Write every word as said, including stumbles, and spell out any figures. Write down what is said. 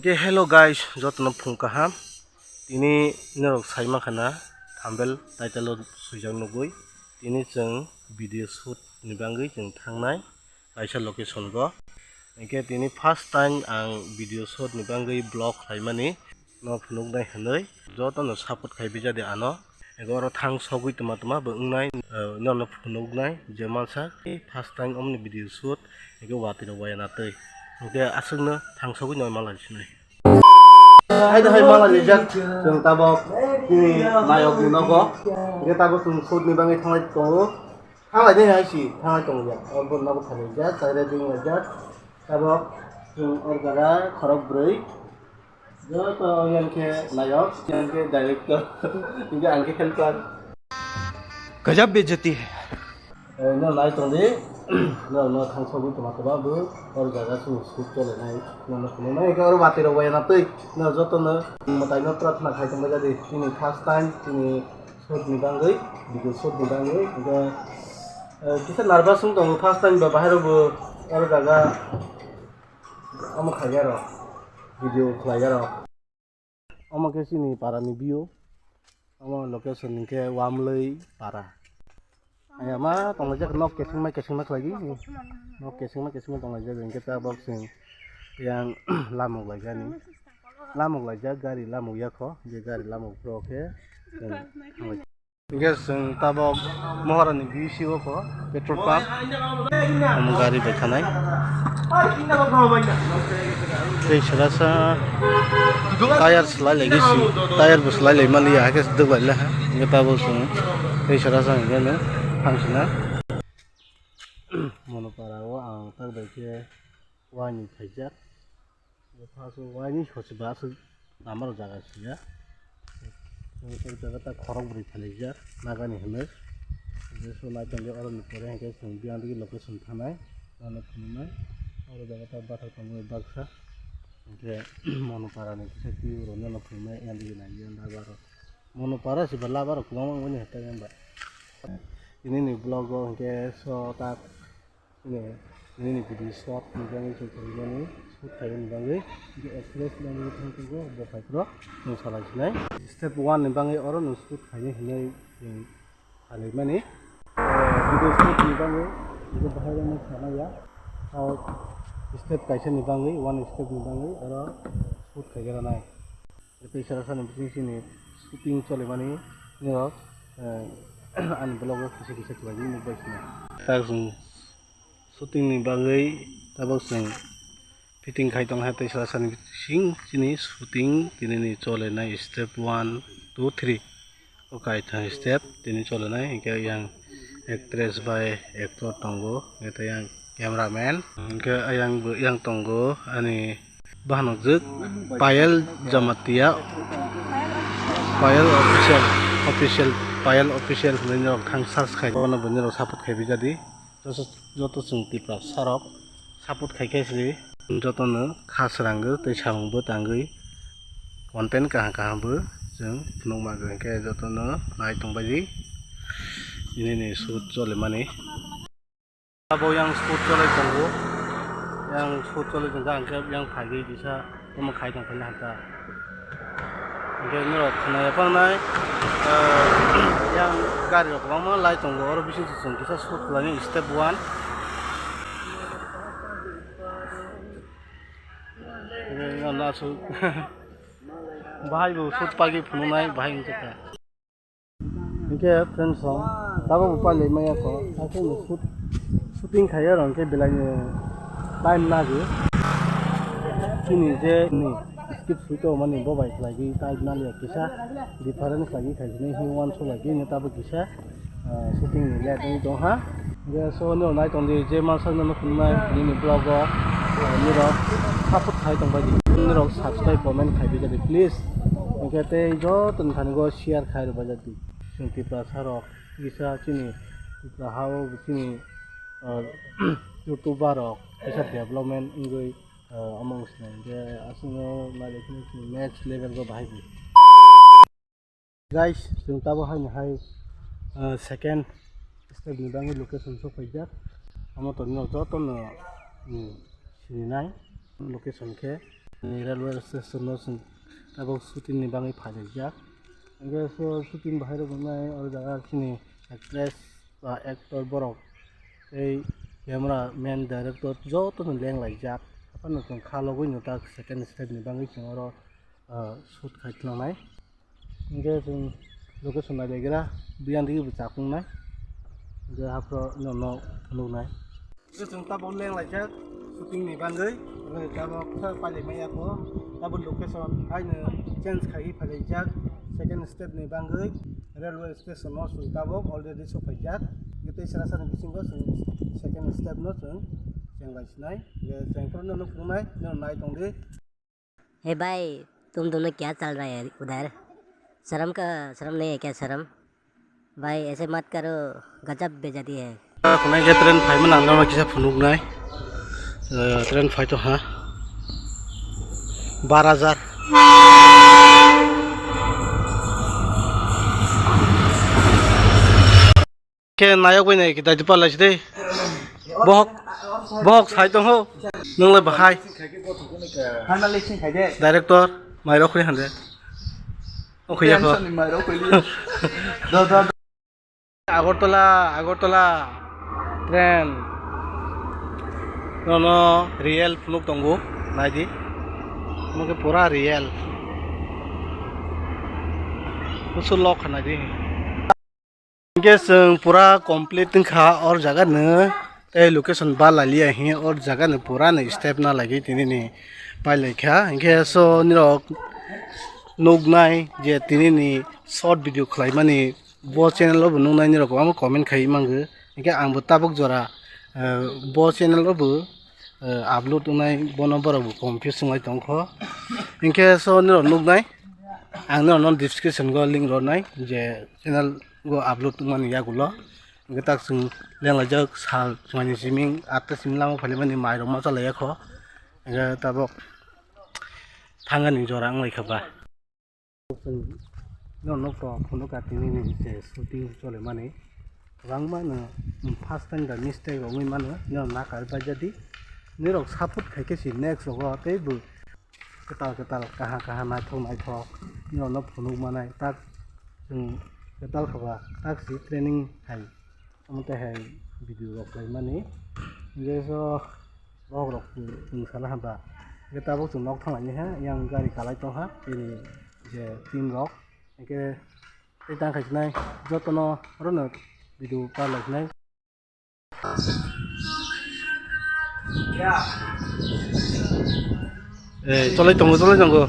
Ke hello guys, jotono phung kaham. Tini norok sai mankha na, thumbnail, title o swijak nugwi. Tini chwng video shoot ni bagwi chwng thangnai kaisa location go. Hinkhe tini first time ang video shoot ni bagwi vlog khlaimani no phunuknai hinwi jotono support khai bijadi ano. Ego oro thang sogwi tuma tuma bo wngnai, eh, nono phunuknai je mansa first time omni video shoot, ego watwi rok waya natwi. Hinkhe aswkno thang sogwi no malai sinai. Hai de hai malai rijak, chwng tabok chini nayok ni nogo. Hinkhe tabok chwng shoot ni bagwi thanglai tongo. Thanglai de hai si, thanglai tongo ya. Abo nogo thanglaijak, tai ready wnglaijak. Tabok chwng o jaga khorok bwrwi. Joto yang khe nayok, yang khe director, hinkhe ang khe helper. गजब बेइज्जती है। Eh, no nai tongdi, no, no thang sogwi toma toma bo, or jaga sung suk chole nai, no, no, no, no, oro bati rok waya na twi, no, joto no, mwtai no prathana khai tongma jadi, chini first time, chini shoot ni bagwi, video shoot ni bagwi, hinkhe, eh, kisa nervous wng tongo first time ba bahai rok bo, or jaga, Omo khaiyarok, video khlaiyarok. Omo khe chini parani view. Omo location hinkhe Wamlwi para. Ayama tonglaijak nok kesengma kesengma khlaidi. Nok kesengma kesengma tonglaijak hinkhe tabok chwng yang lamuk laijani. Lamuk laijak gari lamuk yakho, je gari lamuk phuru khe chwng thanglai. Hinkhe chwng tabok Mohorani B C o kho petrol pump. Omo gari bai thanai. Tei sera sa tire swlai lai si, tire bo swlai lai maliya, hakhe swdwk lai ha. Hinkhe tabok chwng tei sera sa hinkhe no thangsina. Monopara o ang tak bai khe waini khaijak. Phasu waini hochi ba aswk lama rok jaga siya. Tei jaga ta khorok bwrwi phalaijak nagani hinwi. Je so nai tongdi oroni pore hinkhe chwng biyang digi location thanai. Ano phunuknai. Oro jaga ta bathak tongmani baksa. Hinkhe Monoparani kisa view rwna no phunuknai yang digi nai yang dagi aro. Monopara se ba laba rok kwbangma wngmani hatai yang ba. Tini ni vlog o hinkhe so tak. Nini, nini video shot ni bagwi chwng tongmani, shoot khaimani bagwi, je actress ni bagwi thang tongo, bo phai phuru chwng salai sinai. Step one ni bagwi oro nwng shoot khainai hinwi chwng salaimani. Eh, video shoot ni bagwi, je bahai rokno sanai ya, o step kaisa ni bagwi, one step ni bagwi oro shoot khaiwi rwnai. Tei sara sani bising sini shooting cholimani nirok, eh, ani vlog o kisa kisa khlaiwi nukbai sini. Tak chwng shooting ni bagwi tabok chwng fitting khai tong kha tei sara sani bising chini shooting tini ni cholenai step one, two, three. O kaitham step tini cholenai hinkhe yang actress bai actor tongo, hinkhe yang cameraman, hinkhe ayang bo yang tongo ani bahanok jwk Payal Jamatia, Payal official, official, Payal official hinwi norok thang search khai, bono bo norok support khai bijadi. Joto, joto chwng Tiprasa rok support khai khe se jotono kha srango tei samung bo tangwi content kaham kaham bo chwng phunuk mango, hinkhe jotono nai tongbaidi nini shoot cholimani. Abo yang shoot cholai tongo, yang shoot cholai tongkha, hinkhe yang phaigwi kisa. Omo khai tong phai hanta. Hinkhe norok khwnaya pangnai, ah, yang gari rok kwbangma lai tongo, oro bising se chwng kisa shoot khlainai step one. Hinkhe yang aswk bahai bo shoot pagwi phunuknai bahai wngkha. Hinkhe friends rok, tabok bo pailai maya kho, haikhe no shoot, shooting khai aro hinkhe belai no time nagwi. Chini je ni script sui tongmani bo bai khlaigwi time naliya kisa difference khlaigwi khaisini hinkhe uansuk laikwi no tabok kisa, ah, shooting ni late wngwi tongkha. Hinkhe so norok nai tongdi je mansa no phunuknai nini vlog o, ah, norok support khai tongbaidi. Norok subscribe, comment khai bijadi please. Hinkhe tei joto ni thani go share khai rwbaijadi. Chwng Tiprasa rok kisa chini Tipra ha o chini, ah, YouTuber rok kisa development wngwi, ah, omo wng sinai hinkhe aswk no nai lai kheno chini next level go bahai di. Guys, chwng tabok haino hai, ah, second step ni bagwi location sok phaijak. Omo to norok joto no, hmm, sininai location khe. Railway station no chwng tabuk shooting ni bagwi phailaijak. Hwnkhe so shooting bahai rok wngnai o jaga chini actress ba actor borok tei camera man director joto no lenglaijak. Haphano chwng kha logwi no tak second step ni bagwi chwng oro ah, shoot khai tlangnai. Hingke chwng location nai baigra, biyang digi bo chakung nai. Hingke hapro no no phunuk nai. Hingke chwng tabok leng laijak shooting ni bagwi, hingke tabok sa pailai maya ko, tabok location haino change khai phailaijak. Second step ni bagwi railway station no chwng tabok already sophaijak. Hingke tei sera sani bisingo chwng second step no chwng chenglai sinai. Hingke chwng phano no phunuk nai, no nai tong di. हे भाई, तुम दोनों क्या चल रहा है उधर? शर्म का, शर्म नहीं है क्या, शर्म? भाई, ऐसे मत करो, गजब बेइज्जती है। Khwnai khe train phaimani ang nono kisa phunuknai. Eh, train phai tongkha. Bar hajar. Khe nayok bai nai khe daidi palaisi de. Bohok, bohok sai tong ho. Nung le bahai. Director, mairok khri hande. O khri yakho. Agartala, Agartala train. Nono real phunuk tongo, naidi. Mungke pura real. Kusu lok khana di. Hingke chwng pura complete wngkha or jaga no tei location ba lalia hi or jaga no pura no step na lagi tini ni pai laikha. Hingke so nirok nuknai je tini ni short video khlaimani bo channel o bo nuknai nirok kwbangma comment khai mango. Hingke ang bo tabuk jora, eh, bo channel o bo eh, upload wngnai bono borok bo confuse wnglai tongkho. Hinkhe so norok nuknai, ang norokno description o link rwnai je channel o upload wngmani yagulo. Hinkhe tak chwng lenglaijak sal chwngni simi atta simi lama phalimani mairok ma chalaiyakho. Hinkhe tabok thangani jora wnglaikha ba. Chwng norok phunukha tini ni je shooting cholimani. Kwbangma no first time da mistake rok wngwi mano, norok nakar baijadi. Norok support khaikhe se next rogo teibo kwtal kwtal, kaha kaha, naithok naithok norokno phunuk manai. Tak chwng kwtal khaba tak se training hai. Omo tei hai video rok khlaimani. Hingke so bohrok chwng sana hwnba. Hingke tabuk chwng nok thanglaini ha, yang gari kalai tongkha, chini je team rok. Hingke tei tang khai sinai jotono orono video par lai sinai. Eh, cholai tongo, cholai tongo.